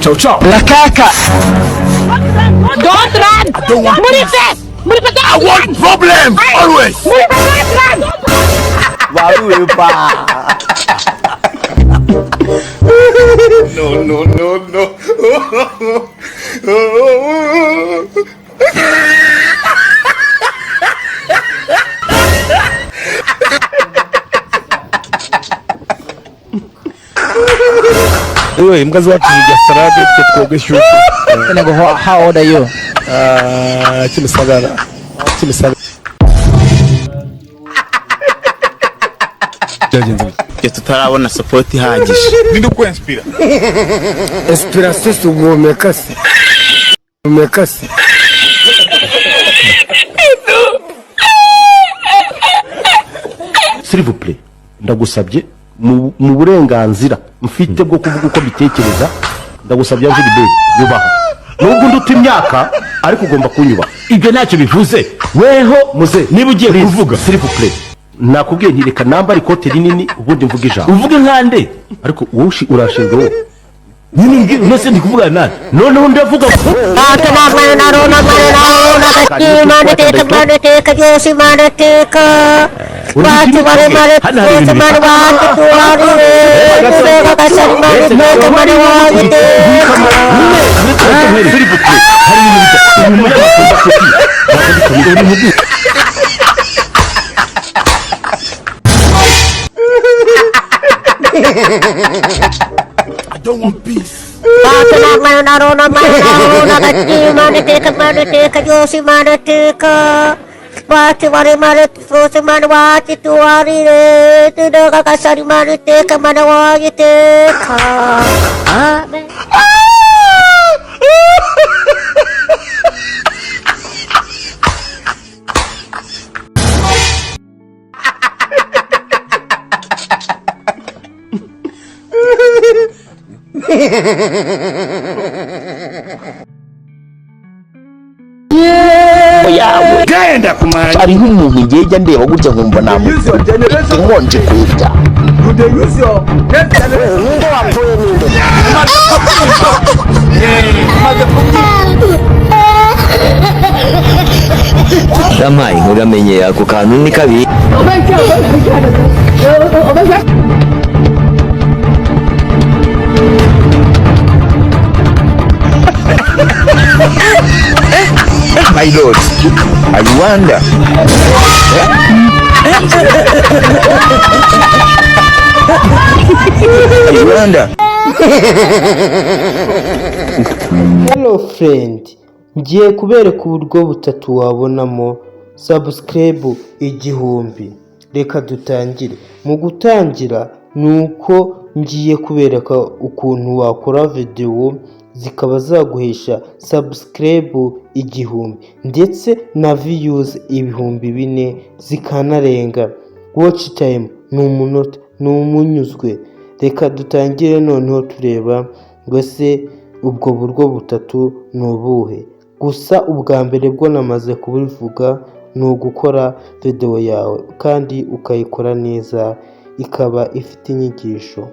Ciao ciao. Lakaka. Don't run! I don't want Murife! Murife, don't I want problems always. Murife, don't run! Baruwe pa. No, no, no, no. Iwe imbwa zacu zirya salade, twe twoga ishyushyu. Senego, how old are you? Ah, Kimisagara. Kimisagara. Byagenze bite? Twe tutarabona support ihagije. Ninde ukwinspira? Inspiration si uguhumeka se? Humeka se? S'il vous plaît, ndagusabye mu burenganzira mfite bwo kuvuga uko mbitekereza, ndagusabye Gilbert, yubaha. Nubwo unduta imyaka, ariko ugomba kunyubaha. Ibyo ntacyo bivuze. Weho Muze, niba ugiye kuvuga, s'il vous plaît, nakubwiye nti reka nambare ikote rinini, ubundi mvuge ijambo. Uvuge nkande? Ariko wowe urashinzwe wowe. Nyine mbwira, none se ndi kuvugana nande? Noneho ndavuga Hano hari ibintu. S'il vous plaît, hari ibintu uyu munyamakuru uri mu I don't want peace. Yawe. Genda kumara. Ari nk'umuntu ngiye jya ndeba gutya nkumva namukubita inkonje kuyirya. Ninde wapfuye, ninde? Yampaye nturamenye ako kantu ni kabi. My lord, I wonder. I wonder. Hello friend, ngiye kubereka uburyo butatu wabonamo subscribe 1000. Reka dutangire. Mu gutangira ni uko ngiye kubereka ukuntu wakora videwo zikaba zaguhesha subscribe 1000 ndetse na views 4000 zikanarenga. Watch time ni umunota ni umunyuzwe. Reka dutangire noneho tureba ngo ese ubwo buryo butatu ni ubuhe? Gusa ubwa mbere bwo namaze kubivuga, ni ugukora videwo yawe kandi ukayikora neza, ikaba ifite inyigisho.